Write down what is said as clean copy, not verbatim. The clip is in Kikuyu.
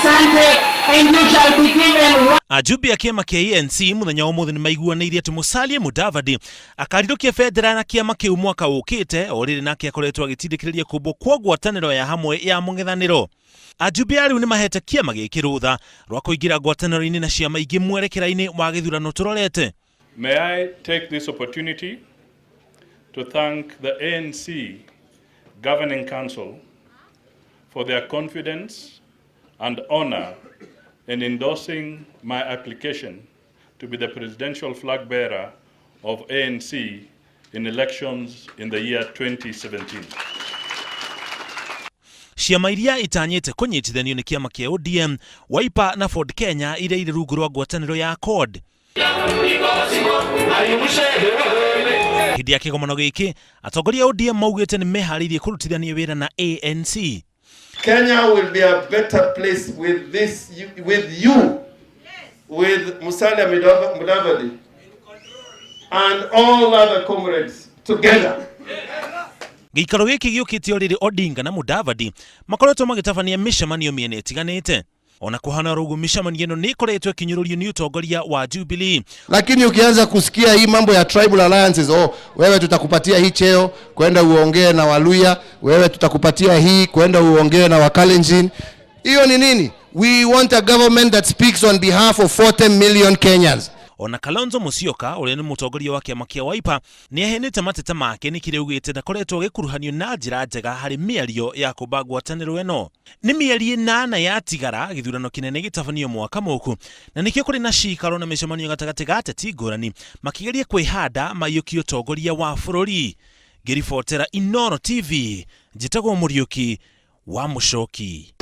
Asante, and you shall be given one. Ajumbe a kĩama kĩa ANC mũthenya wa ũmũthĩ nĩ maiguanĩire atĩ Musalia Mudavadi akarirũkia bendera na kĩama kĩu mwaka ũkĩte o rĩrĩ nake akoretwo agĩtindĩkĩrĩria kũmbwo kwa ngwatanĩro ya hamwe ya mũng'ethanĩro. Ajumbe a rĩu nĩ mahete kĩama gĩkĩ rũtha rwa kũingĩra ngwatanĩro-inĩ na ciama ingĩ mwerekera-inĩ wa gĩthurano tũrorete. May I take this opportunity to thank the ANC Governing Council for their confidence and honor in endorsing my application to be the presidential flag bearer of ANC in elections in the year 2017. Ciama iria itanyĩte kũnyitithanio nĩ kĩama kĩa ODM, Wiper na Ford Kenya iria irĩ rungu rwa ngwatanĩro ya CORD. Hĩndĩ ya kĩgomano gĩkĩ, atongoria a ODM maugĩte nĩ meharĩirie kũrutithania wĩra na ANC. Kenya will be a better place with this, with you, with Musalia Mudavadi, and all other comrades together. Gĩikaro gĩkĩ gĩũkĩte o rĩrĩ Odinga na Mudavadi makoretwo magĩtabania mĩcemanio mĩena ĩtiganĩte. Ona kũhana oro ũguo mĩcemanio ĩno nĩ ĩkoretwo ĩkĩnyũrũrio nĩ ũtongoria wa Jubilee. Lakini ukianza kusikia hii mambo ya tribal alliances, oh, wewe tutakupatia hii cheo kwenda uongee na Waluya, wewe tutakupatia hii kwenda uongee na Wakalenjin. Hiyo ni nini? We want a government that speaks on behalf of 40 million Kenyans. Ona Kalonzo Musyoka ũrĩa nĩ mũtongoria wa kĩama kĩa Wiper nĩ aheanĩte mateta make nĩ kĩrĩa augĩte ndakoretwo agĩkuruhanio na njĩra njega harĩ mĩario ya kũmba ngwatanĩro ĩno. Nĩ mĩeri ĩnana yatigara gĩthurano kĩnene gĩtabanio mwaka mũku na nĩkĩo kũrĩ na cikaro na mĩcemanio gatagatĩ ga ateti ngũrani makĩgeria kwĩhanda maiyũkie ũtongoria wa bũrũri. Ngĩribotera Inooro TV, njĩtagwo Mũriũki wa Mũcoki.